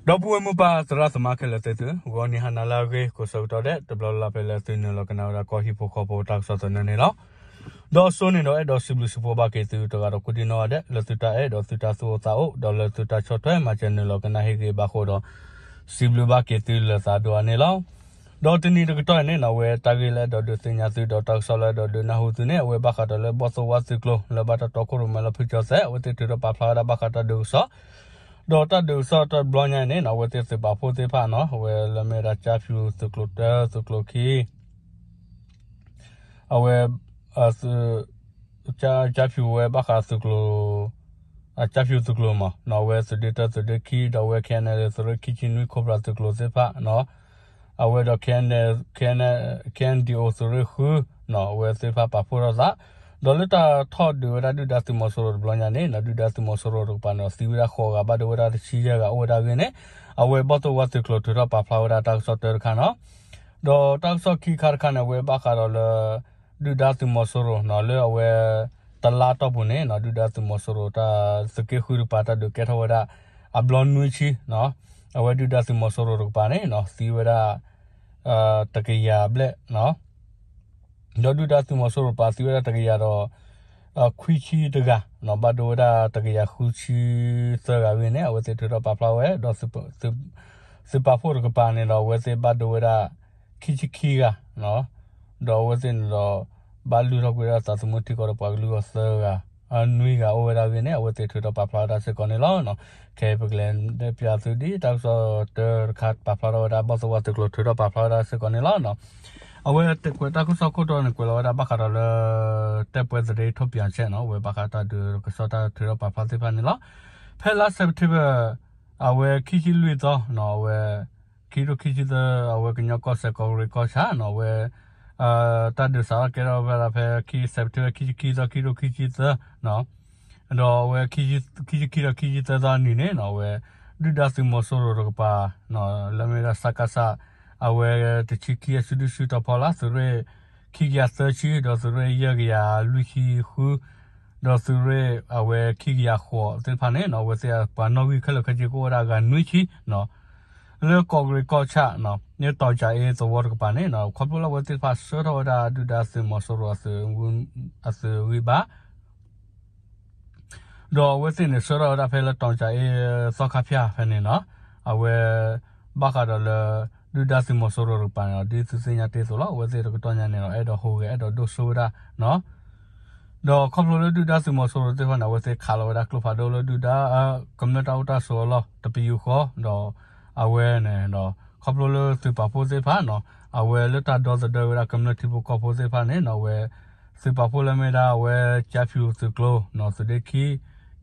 ဒီပုၢ်ဝဲၢ်မိၢ်ပၢ်သရၣ်သမါခဲလၢာ်သ့ၣ်သု, ဂီၤနံၤဟါနၤလၢအဂ့ၤ ကိးဆၢကတီၢ်ဒဲး တဘျီလၢ်လၢ်ဖဲလၢသုနုာ်လီၤကနၣ်ဝဲဒၣ်ကီၢ်ဟံၣ်ဖိဃီဖိတၢ်ကစီၣ်သနၢၣ်န့ၣ်လီၤ. ဒီးစိန့ၣ်ဒီး အဲၣ်ဒိးစံးဘျုးစံးဖှိၣ်ဘၣ်က့ၤသုတဂၤဒီးကိးဒံနီၢ်ဂၤဒဲး လၢသုတၢ်အဲၣ်ဒီးသုတၢ်သူၣ်အိၣ်သးအိၣ် ဒီးလၢသုတၢ်ဆီၣ်ထွဲမၤစၢၤနုာ်လီၤကနၣ်ဟ့ၣ်ဂ့ၤဘၣ်ဃိဒီး စံးဘျုးဘၣ်က့ၤသုလၢသးဒိၣ်အါန့ၣ်လီၤ. ဒီးတနံၤတကတီၢ်န့ၣ်နီၢ် အဝဲတၢ်ဂ့ၢ်လၢအဲၣ်ဒိးဒုးသ့ၣ်ညါသု ဒီးတၢ်ကစီၣ်လၢအဲၣ်ဒိးဒုးနၢ်ဟူသုန့ၣ် အဝဲဘၣ်ဃးဒီးလၢဘီၣ်သိၣ်ဝါသုးကျိၤ လၢဘၣ်တၢ်တီခိၣ်ရိၣ်မဲလၢဖုကၠီသဲး အဝဲသ့ၣ်ထုးထီၣ်ပာ်ဖျါဝဲဒၣ်ဘၣ်ဃးတၢ်ဒုးကစီၣ် ဒီးတၢ်ဒုးကစီၣ်တဘျီညါအံၤန့ၣ်နီၢ် အဝဲသ့ၣ်သုးပာ်ဖှိၣ်သ့ၣ်တဖၣ်နီၢ် အဝဲလၢမ့ၢ်ဝဲဒၣ်ကၠါဖၠူသုးကျိၤတၢ သုးကျိၤခံ အဝဲ ကၠါဖၠူဝဲဘၣ်ဃးသုးကျိၤ ကၠါဖၠူသုးကျိၤမးနီၢ် အဝဲသုးဒ့တၢ သုးဒ့ခံ ဒီးအဝဲ ခဲအံၤန့ၣ် သုးရ့ၣ်ခံဆံနွံ ခိၣ်ဖျၢၣ်သုးကျိၤသ့ၣ်တဖၣ်နီၢ် အဝဲဒီး ခဲအံၤန့ၣ် ခဲအံၤန့ၣ် ခဲအံၤန့ၣ် ခဲအံၤန့ၣ် ခဲအံၤန့ၣ် ခဲအံၤန့ၣ် ခဲအံၤန့ၣ် အဝဲသ့ၣ်တဖၣ်ပာ်ဖှိၣ်ထီၣ်သး ဒီးလၢတၢ်ထီၣ်ဒုးဝဲဒၣ်ဒုၣ်ဒါသုးမီၤစိရိၤတဘျီညါန့ၣ်နီၢ် ဒုၣ်ဒါသုးမီၤစိရိၤတကပၤန့ၣ်ဒီး သံဝဲဒၣ်ဃိးဂၤ ဘၣ်ဒိဝဲဒၣ်တဆံယဲၢ်ဂၤအိၣ်ဝဲဒၣ်အဂ့ၢ်န့ၣ် အဝဲဘီၣ်သိၣ်ဝါသုးကျိၤထုးထီၣ်ပာ်ဖျါဝဲဒၣ်တၢ်ကစီၣ်တၢတခါနီၢ် ဒီးတၢ်ကစီၣ်ခံခါတခါန့ၣ် အဝဲဘၣ်ဃးဒီးလၢ ဒုၣ်ဒါသုးမီၤစိရိၤနီၢ် လၢအဝဲ တလါတီၢ်ပူၤန့ၣ်နီၢ် ဒုၣ်ဒါသုးမီၤစိရိၤတၢ်သုးက့ဃုတကပၤတၢ်ဒုးကဲထီၣ်ဝဲဒၣ် အဘျီနွံဆံနီၢ် အဝဲဒုၣ်ဒါသုးမီၤစိရိၤတကပၤန့ၣ်နီၢ် သံဝဲဒၣ် တကယၤဘျဲၣ်နီၢ် ဒီးဒုၣ်ဒါသုးမီၤစိရိၤတကပၤသံဝဲဒၣ်တကယၤဒီး ခွံဆံတဂၤနီၢ် ဘၣ်ဒိဝဲဒၣ်တကယၤဃုဆံသၢဂၤအဂ့ၢ်န့ၣ် အဝဲသ့ၣ်ထုးထီၣ်ပာ်ဖျါဝဲ ဒီး သုးပာ်ဖှိၣ်တကပၤန့ၣ်ဒီး အဝဲသ့ၣ်ဘၣ်ဒိဝဲဒၣ် ခံဆံခံဂၤနီၢ် ဒီးအဝဲသ့ၣ်န့ၣ်ဒီး ဘၣ်လုၢ်ထီၣ်ကွံာ်ဝဲဒၣ်သးသမူထံကီၢ်ဒီးပှၤကလုာ်အဂီၢ်သၢဂၤ နွံဂၤအိၣ်ဝဲဒၣ်အဂ့ၢ်န့ၣ် အဝဲသ့ၣ်ထုးထီၣ်ပာ်ဖျါဝဲဒၣ်စ့ၢ်ကီးန့ၣ်လီၤ. ခဲအံၤပကလဲၤတဲပၠးသုဒ်တၢ်ကစီၣ်တၢတခါပာ်ဖျါထီၣ်ဝဲဒၣ် ဘီၣ်သိၣ်ဝါသုးကျိၤထုးထီၣ်ပာ်ဖျါဝဲဒၣ်စ့ၢ်ကီးန့ၣ်လီၤ. အဝဲတကွဲးတၢ်ကစီၣ်ခိၣ်တီန့ၣ် ကွဲးလီၤဝဲဒၣ်ဘၣ်ဃးဒီးလၢ တဲပှဲၤသဒ့ထိၣ်ပၠးဆဲးနီၢ် အဝဲဘၣ်ဃးတၢ်ဒုးကစီၣ်တၢ်ထုးထီၣ်ပာ်ဖျါသ့ၣ်တဖၣ်န့ၣ်လီၤ. ဖဲလါ September အဝဲခံဆံလွံၢ်သီနီၢ် အဝဲ ခံထိခံဆံသၢ အဝဲကညီကီၢ်စဲၣ်ကီးကရံးကီၢ်ဆၣ်နီၢ် အဝဲ တၢ်ဒုးစးထီၣ်ကဲထီၣ်ဝဲဒၣ်ဖဲ September ခံဆံခံသီ ခံထိခံဆံသၢ ဒီးအဝဲ ခံဆံခံဒီးခံဆံသၢသီအနံၤန့ၣ်နီၢ် အဝဲ ဒုၣ်ဒါသုးမီၤစိရိၤတကပၤ လၢမ့ၢ်ဒၣ် စကစ အဝဲတဆံခံအစုဒုၣ်စုတီၤဖီလာ် သုးရ့ၣ်ခံကယၤသၢဆံ ဒီးသုးရ့ၣ်ယဲၢ်ကယၤလွံၢ်ဆံဃု ဒီးသုးရ့ၣ်အဝဲခံကယၤဃိးသ့ၣ်တဖၣ်န့ၣ်နီၢ် အဝဲသ့ၣ်ပှၤနီၣ်ဂံၢ်ခဲလၢာ်ခဲဆ့ကအိၣ်ဝဲဒၣ်ဂၤနွံဆံနီၢ် လၢကီးကရံးကီၢ်ဆၣ်နီၢ် လၢတီၤကၠၤအ့သဝီတကပၤန့ၣ်နီၢ် ခီဖျိလၢအဝဲသ့ၣ်တဖၣ်ဆှၢထီၣ်ဝဲဒၣ်ဒုၣ်ဒါသုးမီၤစိရိၤအသုးဂံၢ်ဘါ ဒီးအဝဲသ့ၣ်န့ၣ် ဆှၢထီၣ်ဝဲဒၣ်ဖဲလၢတီၤကၠၤအ့သီခါဖၠၣ်ဖဲန့ၣ်နီၢ် အဝဲ ဘၣ်ဃးဒီးလၢ ဒုၣ်ဒါသုးမီၤစိရိၤတကပၤန့ၣ် ဒ်သုသ့ၣ်ညါတ့ၢ်အသိးလီၤ အဝဲသ့ၣ်တကတီၢ်ညါန့ၣ်ဒီး အဲၣ်ဒိးဟူးဂဲၤအဲၣ်ဒိးဒိၣ်စိဝဲဒၣ်နီၢ် ဒီးခီဖျိလၢဒုၣ်ဒါသုးမီၤစိရိၤသ့ၣ်တဖၣ်န့ၣ် အဝဲသ့ၣ်ခးလီၤဝဲဒၣ်ကျိဖးဒိၣ်လၢဒုၣ်ဒါ ကမျၢၢ်တၢ်အိၣ်တၢ်ဆိးအလီၢ်တပယူာ်ဃီ ဒီးအဝဲန့ၣ်ဒီး ခီဖျိလၢသုးပာ်ဖှိၣ်သ့ၣ်တဖၣ်နီၢ် အဝဲလၢတၢ်ဒီသဒၢဝဲဒၣ်ကမျၢၢ်ထံဖိကီၢ်ဖိသ့ၣ်တဖၣ်န့ၣ်နီၢ် အဝဲ သုးပာ်ဖှိၣ်လၢမ့ၢ်ဒၣ်အဝဲ ကၠါဖၠူသုးကျိၤနီၢ် သုးဒ့ခံ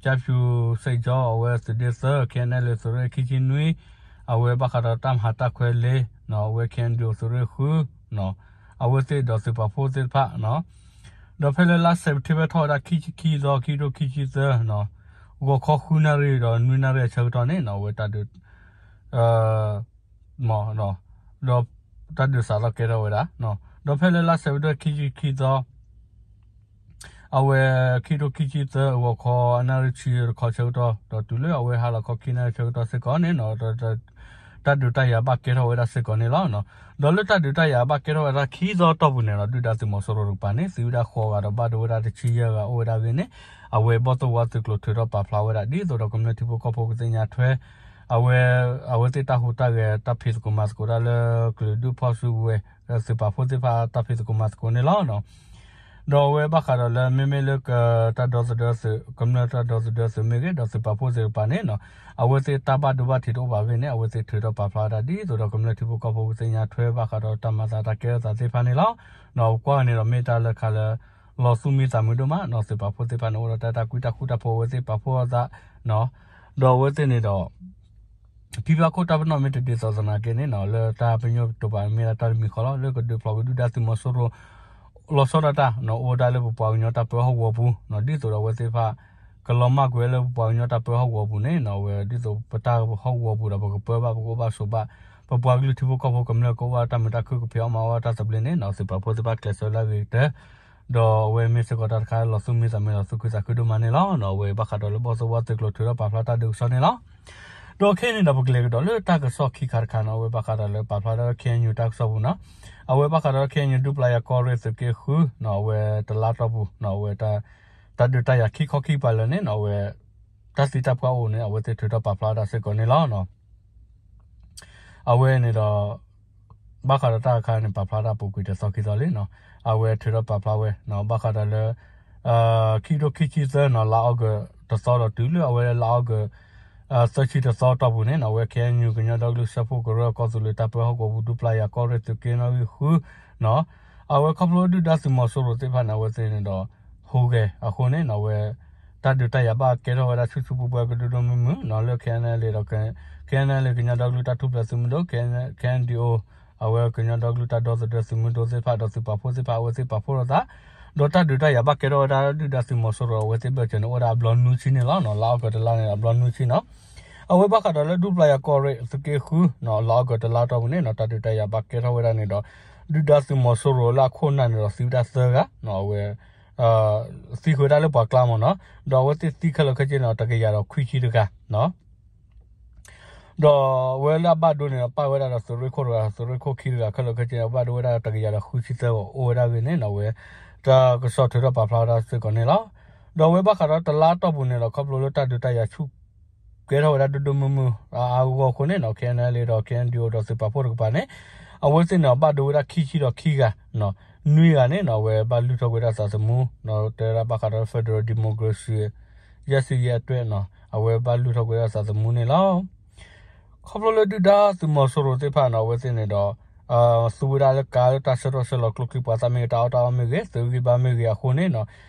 ကၠါဖၠူစ့ၣ်ကၠီ အဝဲသုးဒ့သၢ ခဲအံၤန့ၣ်လၢသုးရ့ၣ်ခံဆံနွံ အဝဲဘၣ်ဃးဒီးတၢ်မၤတၢ်ခွဲးလ့နီၢ် အဝဲ ခဲအံၤန့ၣ် သုးရ့ၣ်ဃုနီၢ် အဝဲသ့ၣ်ဒီးသုးပာ်ဖှိၣ်သ့ၣ်တဖၣ်နီၢ် ဒီးဖဲလၢလါ September ထီၣ်ဝဲဒၣ်ခံဆံခံသီ ခံထိခံဆံသၢနီၢ် ဂီၤခီဃုနၣ်ရံၣ်ဒီးနွံနၣ်ရံၣ်အဆၢကတီၢ်န့ၣ်နီၢ် အဝဲတၢ်ဒုး ဒီးတၢ်ဒုးစးထီၣ်ကဲထီၣ်ဝဲဒၣ် ဒီးဖဲလၢလါ September ခံဆံခံသီ အဝဲ ခံထိခံဆံသၢ အဂီၤခီအနၣ်ရံၣ်ဆံတခီဆၢကတီၢ် ဒီးတုၤလၢအဝဲဟါလီၤခီခံနၣ်ရံၣ်ဆၢကတီၢ်စ့ၢ်ကီးန့ၣ်နီၢ် တၢ်ဒုးတၢ်ယၤဘၣ်ကဲထီၣ်ဝဲဒၣ်စ့ၢ်ကီးန့ၣ်လီၤ. ဒီးလၢတၢ်ဒုးတၢ်ယၤဘၣ်ကဲထီၣ်ဝဲဒၣ်ခံသီတီၢ်ပူၤန့ၣ်နီၢ် ဒုၣ်ဒါသုးမီၤစိရိၤတကပၤန့ၣ် သံဝဲဒၣ်ဃိးဂၤဒီးဘၣ်ဒိဝဲဒၣ်တဆံယဲၢ်ဂၤအိၣ်ဝဲဒၣ်အဂ့ၢ်န့ၣ် အဝဲဘီၣ်သိၣ်ဝါသုးကျိၤထုးထီၣ်ပာ်ဖျါဝဲဒၣ် ဒ်သိးဒီးကမျၢၢ်ထံဖိကီၢ်ဖိကသ့ၣ်ညါထွဲ အဝဲ အဝဲသ့ၣ်တၢ်ဟူးတၢ်ဂဲၤတၢ်ဖံးသကိးမၤသကိးတၢ်လၢကလုာ်ဒူၣ်ဖီၣ်စုကဝဲၤ သုးပာ်ဖှိၣ်သ့ၣ်တဖၣ်တၢ်ဖံးသကိးမၤသကိးန့ၣ်လီၤ. ဒီးအဝဲဘၣ်ဃးဒီးလၢမ့မ့ၢ်လၢ တၢ်ဒီသဒၢသုး ကမျၢၢ်တၢ်ဒီသဒၢသုးမ့ၢ်ဂ့ၤ ဒီးသုးပာ်ဖှိၣ်သ့ၣ်တဖၣ်န့ၣ်နီၢ် အဝဲသ့ၣ်တၢ်ဘၣ်ဒိဘၣ်ထံးတအိၣ်ဘၣ်အဂ့ၢ်န့ၣ် အဝဲသ့ၣ်ထုးထီၣ်ပာ်ဖျါဝဲဒၣ်ဒ်သိးဒီးကမျၢၢ်ထံဖိကီၢ်ဖိကသ့ၣ်ညါထွဲဘၣ်ဃးဒီးတၢ်မၤသးတၢ်ကဲထီၣ်သးသ့ၣ်တဖၣ်န့ၣ်လီၤ. ဒီးပကွၢ်န့ၣ်ဒီးမ့ၢ်တၢ်လၢခါလၢ လီၤသူၣ်မံသးမုာ်ဒိၣ်မးနီၢ် သုးပာ်ဖှိၣ်သ့ၣ်တဖၣ်န့ၣ် အိၣ်ဒီးတၢ်အဲၣ်တၢ်ကွံတၢ်ဃူတၢ်ဖိးအဝဲသ့ၣ်ပာ်ဖှိၣ်အသး ဒီးအဝဲသ့ၣ်န့ၣ်ဒီး ဖံဖုခိၣ်တၢ်ပနီၣ်မ့ၢ်တဒ်သိးသနာ်က့န့ၣ်နီၢ် လၢတၢ်ပညိၣ်တပၤမ့ၢ်ဒၣ်တၢ်တမံၤဃီလီၤ လၢကဒုးဖျိးကဒုၣ်ဒါသုးမီၤစိရိၤ လီၤဆီဒၣ်တၢ်နီၢ် အိၣ်ဝဲဒၣ်လၢပပှၤကညီတၢ်ပၢဟီၣ်ကဝီၤပူၤနီၢ် ဒ်သိးဒီးအဝဲသ့ၣ်တဖၣ် ကလီၤမၢ်ကွံာ်ဝဲလၢပပှၤကညီတၢ်ပၢဟီၣ်ကဝီၤပူၤန့ၣ်နီၢ် အဝဲဒ်သိးပတၢ်ဟီၣ်ကဝီၤပူၤဒီးပကပၢဘၣ်ပကအိၣ်ဘၣ်ဆိးဘၣ် ပပှၤကလုာ်ထံဖိကီၢ်ဖိကမျၢၢ်ကအိၣ်ဘၣ်တၢ်မုာ်တၢ်ခုၣ်ကဖံးအီၣ်မၤအီၣ်တၢ်သဘျ့န့ၣ်နီၢ် သုးပာ်ဖှိၣ်သ့ၣ်တဖၣ်ကျဲးစၢးလၢအဂ့ၤကတၢၢ် ဒီးအဝဲမ့ၢ်စ့ၢ်ကီးတၢ်တခါလၢလီၤသူၣ်မံသးမုာ်ဒီးသူၣ်ခုသးခုဒိၣ်မးန့ၣ်လီၤ. အဝဲဘၣ်ဃးဒီးလၢဘီၣ်သိၣ်ဝါသုးကျိၤထုးထီၣ်ပာ်ဖျါတၢ်ဒုးကစီၣ်န့ၣ်လီၤ. ဒီးခဲအံၤန့ၣ်ဒီး ပကလဲၤကဒီးလၢတၢ်ကစီၣ်ခံခါတခါနီၤ, အဝဲဘၣ်ဃးဒီးလၢပာ်ဖျါဒီး K N U တၢ်ကစီၣ်ပူၤနီၤ, အဝဲဘၣ်ဃးဒီး K N U ဒူပျၢ်ယၤကီၢ်ရ့ၣ်သုးက့ဃုနီၤ, အဝဲတလါတီၢ်ပူၤနီၤ, အဝဲ တၢ်ဒုးတၢ်ယၤခံခီခံကပၤလၢာ်န့ၣ်နီၤ, အဝဲ တၢ်သံတၢ်ပှၢ်အိၣ်န့ၣ် အဝဲသ့ၣ်ထုးထီၣ်ပာ်ဖျါဝဲဒၣ်စ့ၢ်ကီးန့ၣ်လီၤ. အဝဲန့ၣ်ဒီး ဘၣ်ဃးဒီးတၢ်အခါန့ၣ် ပာ်ဖျါတၢ်ပူၤကွံာ်တသီခံသီလံနီၤ, အဝဲထုးထီၣ်ပာ်ဖျါဝဲနီၤ, ဘၣ်ဃးဒီးလၢ ခံကထိခံဆံသၢနီၤ, လါအီကူးတသီဒီးတုၤလၢအဝဲလါအီကူး သၢဆံတသီတီၢ်ပူၤန့ၣ်နီၤ, အဝဲ K N U ကညီဒီကလုာ်စၢဖှိၣ်ကရၢကီၢ်သူးလ့ၤတၢ်ပၢဟီၣ်ကဝီၤပူၤ ဒူပျၢ်ယၤကီၢ်ရ့ၣ်သုးက့နီၣ်ဂံၢ်ဃုနီၤ, အဝဲခီဖျိဒုၣ်ဒါသုးမီၤစိရိၤသ့ၣ်တဖၣ်န့ၣ် အဝဲသ့ၣ်န့ၣ်ဒီး ဟူးဂဲၤအဃိန့ၣ်နီၤ, အဝဲ တၢ်ဒုးတၢ်ယၤဘၣ်ကဲထီၣ်ဝဲဒၣ်ဆူၣ်ဆူၣ်ပှဲၤပှဲၤကဒိၣ်ဒိၣ်မုၢ်မုၢ်နီၤ, လၢ K N L A ဒီး K N L A ကညီဒီကလုာ်တၢ်ထူၣ်ဖျဲးသုးမုၢ်ဒိၣ် K N D O အဝဲကညီဒီကလုာ်တၢ်ဒီသဒၢသုးမုၢ်ဒိၣ်သ့ၣ်တဖၣ်ဒီးသုးပာ်ဖှိၣ်သ့ၣ်တဖၣ် အဝဲသ့ၣ်ပာ်ဖှိၣ်လိာ်သး, ဒီးတၢ်ဒုးတၢ်ယၤဘၣ်ကဲထီၣ်ဝဲဒၣ်ဒုၣ်ဒါသုးမီၤစိရိၤ အဝဲသ့ၣ်ဘၢၣ်စၢၤန့ၣ် အိၣ်ဝဲဒၣ်အဘျီနွံဆံန့ၣ်လီၤနီၤ, လါအီကူးတလါန့ၣ် အဘျီနွံဆံနီၤ. အဝဲဘၣ်ဃးဒီးလၢဒူပျၢ်ယၤကီၢ်ရ့ၣ်သုးက့ဃုနီၤ, လါအီကူးတလါတီၢ်ပူၤန့ၣ်နီၤ, တၢ်ဒုးတၢ်ယၤဘၣ်ကဲထီၣ်ဝဲဒၣ်န့ၣ်ဒီး ဒုၣ်ဒါသုးမီၤစိရိၤလၢအခိၣ်နၢ်န့ၣ်ဒီးသံဝဲဒၣ်သၢဂၤနီၤ, အဝဲ သံဃုာ်ဝဲဒၣ်လၢပှၤကျါမ့ၢ်နီၤ, ဒီးအဝဲသ့ၣ်သံခဲလၢာ်ခဲဆ့န့ၣ်ဒီး တကယၤဒီးခွံဆံတဂၤနီၤ. ဒီးအဝဲလၢအဘၣ်ဒိန့ၣ်ဒီး ပၣ်ဝဲဒၣ်ဒီးသုးရ့ၣ်ခိၣ်တဂၤ, သုးရ့ၣ်ခိၣ်ခံတဂၤ, ခဲလၢာ်ခဲဆ့န့ၣ် အဘၣ်ဒိဝဲဒၣ်တကယၤဒီးဃုဆံသၢဂၤ အိၣ်ဝဲဒၣ်အဂ့ၢ်န့ၣ်နီၤ, အဝဲ တၢ်ကစီၣ်ထုးထီၣ်ပာ်ဖျါဝဲဒၣ်စ့ၢ်ကီးန့ၣ်လီၤ. ဒီးအဝဲဘၣ်ဃးဒီးတလါတီၢ်ပူၤန့ၣ်ဒီး ခီဖျိလၢတၢ်ဒုးတၢ်ယၤဆူၣ် ကဲထီၣ်ဝဲဒၣ်ဒိၣ်ဒိၣ်မုၢ်မုၢ်အါအါဂီၢ်ဂီၢ်အဃိန့ၣ်နီၤ, K N L A ဒီး K N D O ဒီးသုးပာ်ဖှိၣ်တကပၤန့ၣ် အဝဲသ့ၣ်န့ၣ်ဒီး ဘၣ်ဒိဝဲဒၣ်ခံဆံဒီးခံဂၤနီၤ, နွံဂၤန့ၣ်နီၤ အဝဲဘၣ်လုၢ်ထီၣ်ကွံာ်ဝဲဒၣ်သးသမူနီၤ, တဲဝဲဒၣ်ဘၣ်ဃးဒီး federal democracy ရရှိရေးအတွက်နီၤ, အဝဲဘၣ်လုၢ်ထီၣ်ကွံာ်ဝဲဒၣ်သးသမူန့ၣ်လီၤ. ခီဖျိလၢဒုၣ်ဒါသုးမီၤစိရိၤသ့ၣ်တဖၣ်နီၤ, အဝဲသ့ၣ်န့ၣ်ဒီး သူဝဲဒၣ်လၢကါလၢတၢ်ဆၢထီၣ်ဆၢလီၤကျိချံမျိာ်သၣ်မ့ၢ်ဂ့ၤ, တၢ်အီၣ်တၢ်အီမ့ၢ်ဂ့ၤ, သုးဂံၢ်ဘါမ့ၢ်ဂ့ၤအဃိန့ၣ်နီၤ,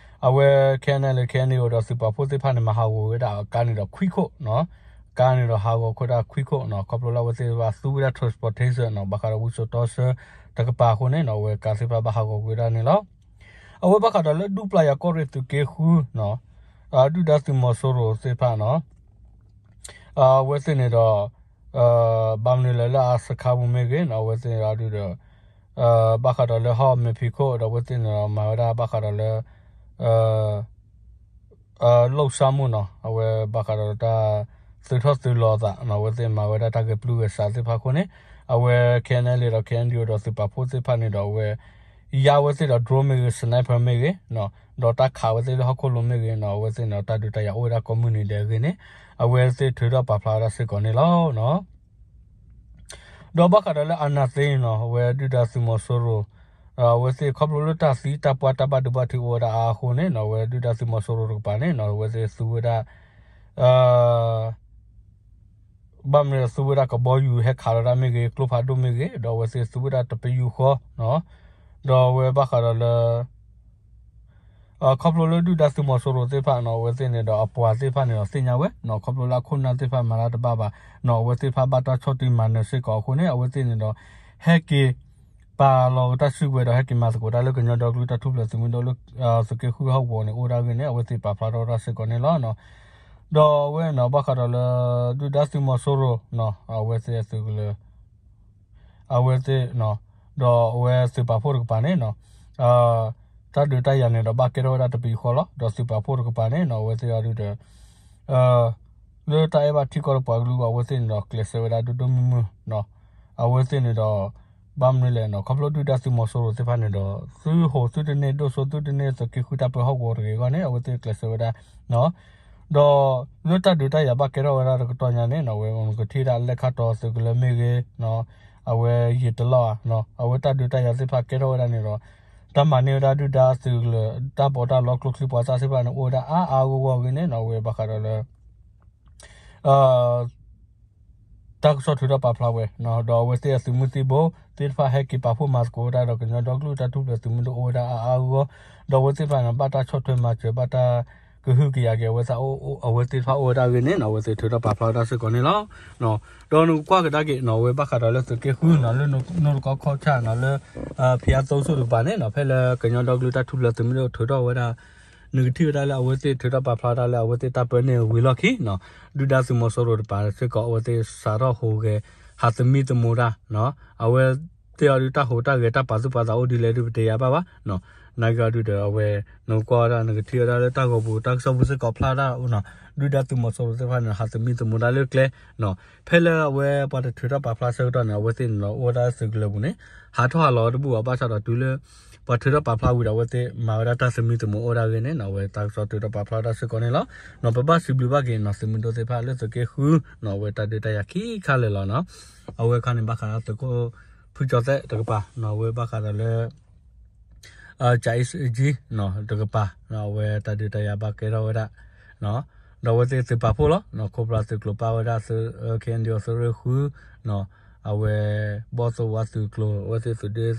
အဝဲ K N L A K N D O ဒီးသုးပာ်ဖှိၣ်သ့ၣ်တဖၣ်န့ၣ် မၤဟးဂီၤဝဲဒၣ်ကါန့ၣ်ဒီးခွံခိၣ်နီၤ, ကါန့ၣ်ဒီးဟးဂီၤခိၣ်ဒၣ်ခွံခိၣ်နီၤ, ခီဖျိလၢအဝဲသ့ၣ်တဖၣ်သူဝဲဒၣ် transportation နီၤ, ဘၣ်ဃးဒီးဝံစိာ်တီဆၢတကပၤအဃိန့ၣ်နီၤ, အဝဲကါသ့ၣ်တဖၣ်ဘၣ်ဟးဂီၤကွံာ်ဝဲဒၣ်န့ၣ်လီၤ. အဝဲဘၣ်ဃးဒီးလၢဒူပျၢ်ယၤကီၢ်ရ့ၣ်သုးက့ဃုနီၤ, ဒုၣ်ဒါသုးမီၤစိရိၤသ့ၣ်တဖၣ်နီၤ အဝဲသ့ၣ်န့ၣ်ဒီး ဘၣ်မနုၤလဲၣ်လၢအစခါပူၤမ့ၢ်ဂ့ၤနီၤ, အဝဲသ့ၣ်န့ၣ်ဒီး ဘၣ်ဃးဒီးလၢဟီၣ်မဲာ်ဖံးခိၣ်ဒီး အဝဲသ့ၣ်န့ၣ်ဒီး မၤဝဲဒၣ်ဘၣ်ဃးဒီးလၢ လိပ်စာမှုနီၤ, အဝဲဘၣ်ဃးဒီးတၢ် သုးထီၣ်သုးလီၤအသးနီၤ, အဝဲသ့ၣ်မၤဝဲဒၣ်တၢ်ဂဲၤပျုၢ်ဂဲၤဆးသ့ၣ်တဖၣ်အဃိန့ၣ် အဝဲ K N L A ဒီး K N D O ဒီးသုးပာ်ဖှိၣ်သ့ၣ်တဖၣ်န့ၣ်ဒီး အဝဲ ယါဝဲသ့ၣ်ဒီး drone မ့ၢ်ဂ့ၤ sniper မ့ၢ်ဂ့ၤနီၤ, ဒီးတၢ်ခးဝဲသ့ၣ်လၢဟီၣ်ခိၣ်လိၤမ့ၢ်ဂ့ၤနီၤ, အဝဲသ့ၣ်န့ၣ်ဒီး တၢ်ဒုးတၢ်ယၤအိၣ်ဝဲဒၣ်ကိးမုၢ်နံၤဒဲးအဂ့ၢ်န့ၣ် အဝဲသ့ၣ်ထုးထီၣ်ပာ်ဖျါဝဲဒၣ်စ့ၢ်ကီးန့ၣ်လီၤ. ဒီးဘၣ်ဃးဒီးလၢ အာဏာသိမ်း နီၤ, အဝဲဒုၣ်ဒါသုးမီၤစိရိၤ အဝဲသ့ၣ်ခီဖျိလၢတၢ်သံတၢ်ပှၢ်တၢ်ဘၣ်ဒိဘၣ်ထံးအိၣ်ဝဲဒၣ်အါအဃိန့ၣ်နီၤ, အဝဲဒုၣ်ဒါသုးမီၤစိရိၤတကပၤန့ၣ်နီၤ, အဝဲသ့ၣ်သူဝဲဒၣ် ဘၣ်မနုၤသူဝဲဒၣ်ကဘီယူၤဟဲခးလီၤတၢ်မ့ၢ်ဂ့ၤ, ကျိဖးဒိၣ်မ့ၢ်ဂ့ၤ, ဒီးအဝဲသ့ၣ်သူဝဲဒၣ်တပယူာ်ဃီ, ဒီးအဝဲဘၣ်ဃးဒီးလၢ ခီဖျိလၢဒုၣ်ဒါသုးမီၤစိရိၤသ့ၣ်တဖၣ်နီၤ, အဝဲသ့ၣ်န့ၣ်ဒီးအပှၤသ့ၣ်တဖၣ်န့ၣ်ဒီးသ့ၣ်ညါဝဲနီၤ, ခီဖျိလၢအခိၣ်နၢ်သ့ၣ်တဖၣ်မၤတၢ်တဘၣ်ဘၣ်နီၤ, အဝဲသ့ၣ်တဖၣ်ဘၣ်တၢ်ဆီၣ်တံၢ်မၤနၢၤစ့ၢ်ကီးအဃိန့ၣ် အဝဲသ့ၣ်န့ၣ်ဒီး ဟဲက့ၤ ပာ်လီၤတၢ်စုကဝဲၤဒီး ဟဲက့ၤမၤသကိးတၢ်လၢကညီဒီကလုာ်တၢ်ထူၣ်ဖျဲးသုးမုၢ်ဒိၣ်လၢ သုးက့ဃုဟီၣ်ကဝီၤန့ၣ် အိၣ်ဒၣ်ဂ့ၢ်န့ၣ် အဝဲသ့ၣ်ပာ်ဖျါထီၣ်ဝဲဒၣ်စ့ၢ်ကီးန့ၣ်လီၤ. ဒီးအဝဲန့ၣ် ဘၣ်ဃးဒီးလၢ ဒုၣ်ဒါသုးမီၤစိရိၤ အဝဲသ့ၣ်အသုးကလၢၤ အဝဲသ့ၣ် ဒီးအဝဲသုးပာ်ဖှိၣ်တကပၤန့ၣ် တၢ်ဒုးတၢ်ယၤန့ၣ်ဒီးဘၣ်ကဲထီၣ်ဝဲဒၣ်တပယူာ်ဃီလီၤ. ဒီးသုးပာ်ဖှိၣ်တကပၤန့ၣ် အဝဲသ့ၣ်အဒုးဒီး လၢတၢ်အဲၣ်ဘၣ်ထံကီၢ်တပှၤကလုာ်အဂီၢ် အဝဲသ့ၣ်န့ၣ်ဒီးကျဲးစၢးဝဲဒၣ်ဒိၣ်ဒိၣ်မုၢ်မုၢ်နီၤ. အဝဲသ့ၣ်န့ၣ်ဒီး ဘၣ်မနုၤလဲၣ် ခီဖျိဒုၣ်ဒါသုးမီၤစိရိၤသ့ၣ်တဖၣ်န့ၣ်ဒီး သုးဟိးသုတန့ၢ် ဒိၣ်စိသုတန့ၢ် သုးက့ဃုတၢ်ပၢဟီၣ်ကဝီၤတဂ့ၤအဂီၢ်န့ၣ် အဝဲသ့ၣ်ကျဲးစၢးဝဲဒၣ် ဒီးလၢတၢ်ဒုးတၢ်ယၤဘၣ်ကဲထီၣ်ဝဲဒၣ်တကတီၢ်ညါန့ၣ် အဝဲကထံၣ်ဝဲဒၣ်လဲၣ်ခါတီၤသုးကလၢၤမ့ၢ်ဂ့ၤ အဝဲယံာ်တလီၢ်ဧါ အဝဲတၢ်ဒုးတၢ်ယၤသ့ၣ်တဖၣ်ကဲထီၣ်ဝဲဒၣ်န့ၣ်ဒီး တၢ်မၤန့ၢ်ဝဲဒၣ်ဒုၣ်ဒါသုးကလၢၤ တၢ်ပီးတၢ်လီကျိချံမျိာ်သၣ်သ့ၣ်တဖၣ်န့ၣ် အိၣ်ဝဲဒၣ်အါအါဂီၢ်ဂီၢ်အဂ့ၢ်န့ၣ် အဝဲဘၣ်ဃးဒီးလၢ တၢ်ကစီၣ်ထုးထီၣ်ပာ်ဖျါဝဲ ဒီးအဝဲသ့ၣ်အသုးမုၢ်သံၣ်ဘိသ့ၣ်တဖၣ်ဟဲက့ၤပာ်ဖှိၣ်မၤသကိးဝဲဒၣ်ဒီးကညီဒီကလုာ်တၢ်ထူၣ်ဖျဲးသုးမုၢ်ဒိၣ်အိၣ်ဝဲဒၣ်အါအါဂီၢ်ဂီၢ် ဒီးအဝဲသ့ၣ်တဖၣ်န့ၣ် ဘၣ်တၢ်ဆီၣ်ထွဲမၤစၢၤ ဘၣ်တၢ်ကဟုကယာ်က့ၤအဝဲသ့ၣ် အဝဲသ့ၣ်တဖၣ်အိၣ်ဝဲဒၣ်အဂ့ၢ်န့ၣ် အဝဲသ့ၣ်ထုးထီၣ်ပာ်ဖျါဝဲဒၣ်စ့ၢ်ကီးန့ၣ်လီၤ. ဒီးနကကွၢ်ကဒါက့ၤနီၤ အဝဲဘၣ်ဃးဒီးလၢသုးက့ဃုနီၤ လၢနိၣ်တကီခီၣ်ဆၣ်နီၤ လၢ ဖံးအါသိဆူၣ်တကပၤန့ၣ်နီၤ ဖဲလၢကညီဒီကလုာ်တၢ်ထူၣ်ဖျဲးသုးမုၢ်ဒိၣ်ထုးထီၣ်ဝဲဒၣ် နကထံၣ်ဝဲဒၣ်လၢအဝဲသ့ၣ်ထုးထီၣ်ပာ်ဖျါဝဲဒၣ်လၢအဝဲသ့ၣ်တၢ်ပၢန့ၢ်ဝံၤလီၢ်ခံနီၤ ဒုၣ်ဒါသုးမီၤစိရိၤတကပၤစ့ၢ်ကီး အဝဲသ့ၣ်စးထီၣ်ဟူးဂဲၤ ဟးသမံသမိးတၢ်နီၤ အဝဲသ့ၣ်အီၤဒုးတၢ်ဟူးတၢ်ဂဲၤတၢ်ပာ်သူၣ်ပာ်သးအိၣ်ဒ်လဲၣ်ဒုးပတဲယၤဘၣ်ဘၣ်နီၤ နာ်က့အီၤဒုဒီး အဝဲ နကွၢ်ဝဲဒၣ် နကထံၣ်ဝဲဒၣ်လၢတၢ်ဂီၤပူၤ တၢ်ကစီၣ်ပူၤစ့ၢ်ကီးဖျါဒၣ်နီၤ, ဒုၣ်ဒါသုးမီၤစိရိၤသ့ၣ်တဖၣ်န့ၣ် ဟးသမံသမိးတၢ်လၢကျဲနီၤ, ဖဲလၢအဝဲပှၤတထုးထီၣ်ပာ်ဖျါဆၢကတီၢ်န့ၣ် အဝဲသ့ၣ်န့ၣ်ဒီး အိၣ်ဝဲဒၣ်လၢသုးကလၢၤပူၤန့ၣ် ဟးထီၣ်ဟးလီၤတဘူၣ်ဘၣ် ဘၣ်ဆၣ်ဒီးတုၤလၢ ပှၤထုးထီၣ်ပာ်ဖျါဝံၤဒီး အဝဲသ့ၣ်မၤဝဲဒၣ်တၢ်သမံသမိးအိၣ်ဒၣ်ဂ့ၤန့ၣ်နီၤ, အဝဲတၢ်ကစီၣ်ထုးထီၣ်ပာ်ဖျါဒၣ်စ့ၢ်ကီးန့ၣ်လီၤ. ပဘၣ်စံးဘျုးဘၣ်က့ၤနီၤ သုးမုၢ်ဒိၣ်သ့ၣ်တဖၣ်လၢသုးက့ဃုနီၤ, အဝဲတၢ်ဒုးတၢ်ယၤခံခါလၢာ်လီၤနီၤ, အဝဲခါန့ၣ် ဘၣ်ဃးဒီးသုးခိၣ်ဖုကၠီၤသဲးတကပၤနီၤ, အဝဲဘၣ်ဃးဒီးလၢ ကၠၤအ့ၣ်စ့ကၠံနီၤ တကပၤ အဝဲတၢ်ဒုးတၢ်ယၤဘၣ်ကဲထီၣ်ဝဲဒၣ် ဒီးအဝဲသ့ၣ်သုးပာ်ဖှိၣ်လီၤ, ခိၣ်ဖျိသုးကျိၤပာ်ဝဲဒၣ် ခဲအံၤဒုးသုးရ့ၣ်ဃုနီၤ, အဝဲ ဘီၣ်သိၣ်ဝါသုးကျိၤ အဝဲသ့ၣ်သုးဒ့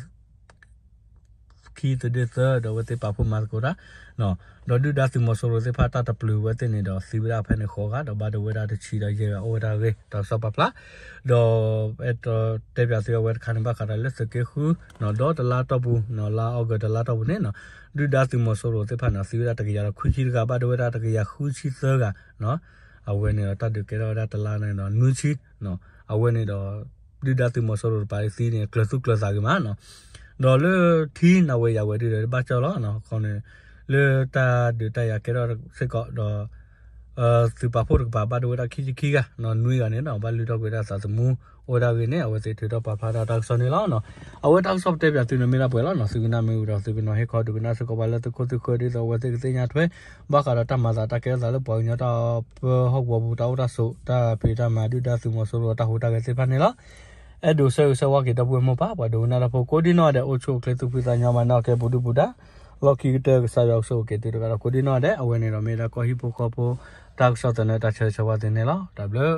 ခံသုးဒ့သၢ ဒီးအဝဲသ့ၣ်ပာ်ဖှိၣ်မၤသကိးတၢ် ဒီးဒုၣ်ဒါသုးမီၤစိရိၤသ့ၣ်တဖၣ်တၢ်တပျုာ်ဝဲသ့ၣ်န့ၣ်ဒီး သံဝဲဒၣ်ဖဲန့ၣ်ဃိးဂၤ ဒီးဘၣ်ဒိဝဲဒၣ်တဆံဒီးယဲၢ်ဂၤအိၣ်ဝဲဒၣ်အဂ့ၢ် တၢ်ကစီၣ်ပာ်ဖျါ ဒီး အဲၣ်ဒိးတဲပၠးသုအဝဲတခါန့ၣ် ဘၣ်ဃးဒီးလၢသုးက့ဃုနီၤ, ဒီးတလါတီၢ်ပူၤနီၤ, လါအီကူးတလါတီၢ်ပူၤန့ၣ်နီၤ, ဒုၣ်ဒါသုးမီၤစိရိၤသ့ၣ်တဖၣ်န့ၣ် သံဝဲဒၣ်တကယၤဒီးခွံဆံတဂၤ ဘၣ်ဒိဝဲဒၣ်တကယၤဃုဆံသၢဂၤနီၤ, အဝဲန့ၣ်ဒီးတၢ်ဒုးကဲထီၣ်ဝဲဒၣ်တလါန့ၣ်ဒီးနွံဆံနီၤ, အဝဲန့ၣ်ဒီး ဒုၣ်ဒါသုးမီၤစိရိၤတကပၤသံန့ၣ် ကျၢၤသူၣ်ကျၢၤသးဂ့ၤမးနီၤ, ဒီးလၢထံနဝဲယၤဝဲဒုဒီးဘၣ်ကၠီလီၤ, အဃိန့ၣ် လၢတၢ်ဒုးတၢ်ယၤကဲထီၣ်စ့ၢ်ကီးဒီး သုးပာ်ဖှိၣ်တကပၤ ဘၣ်ဒိဝဲဒၣ်ခံဆံခံဂၤနီၤ, နွံဂၤန့ၣ်နီၤ ဘၣ်လုၢ်ထီၣ်ကွံာ်ဝဲဒၣ်သးသမူ အိၣ်ဝဲဒၣ်အဂ့ၢ်န့ၣ် အဝဲသ့ၣ်ထုးထီၣ်ပာ်ဖျါဒၣ်တၢ်ကစီၣ်န့ၣ်လီၤ. အဝဲတၢ်ကစီၣ်ပတဲပၠးသုန့ၣ်မ့ၢ်ဒၣ်ပှဲၤလီၤနီၤ, သုကနၣ်မ့ၢ်ဝံၤဒီး သုကနီၤဟ့ၣ်ခီဒုးကနၣ်စ့ၢ်ကီးပှၤလၢသုးခိၣ်သုးဃၢၤ ဒ်သိးအဝဲသ့ၣ်ကသ့ၣ်ညါထွဲ ဘၣ်ဃးဒီးတၢ်မၤသးတၢ်ကဲထီၣ်သးလၢပှၤကညီတၢ်အီၣ်ပၢဟီၣ်ကဝီၤပူၤ တၢ်အိၣ်တၢ်ဆိး တၢ်ဖံးတၢ်မၤ ဒုၣ်ဒါသုးမီၤစိရိၤအတၢ်ဟူးတၢ်ဂဲၤသ့ၣ်တဖၣ်န့ၣ်လီၤ. အဲၣ်ဒိးဆၢဂ့ၤဆၢဝါက့ၤဒီပုၢ်ဝဲၢ်မိၢ်ပၢ် ပှၤဒိကနၣ်တၢ်ဖိကိးဒံနီၢ်ဒဲး အိၣ်ဆူၣ်အိၣ်ချ့သူၣ်ဖှံသးညီ မၤနၢၤကဲပူၤဒုၣ်ပူၤဒါ လီၢ်ခံကတၢၢ် ကစၢ်ယွၤကဆိၣ်ဂ့ၤက့ၤသုတဂၤဒီးကိးဒံနီၢ်ဒဲး, အဝဲန့ၣ်ဒီးမ့ၢ်ဒၣ်ကီၢ်ဟံၣ်ဖိဃီဖိ တၢ်ကစီၣ်သန့တၢ်ဆၢဂ့ၤဆၢဝါသ့န့ၣ်လီၤ. တၢ်ဘျုး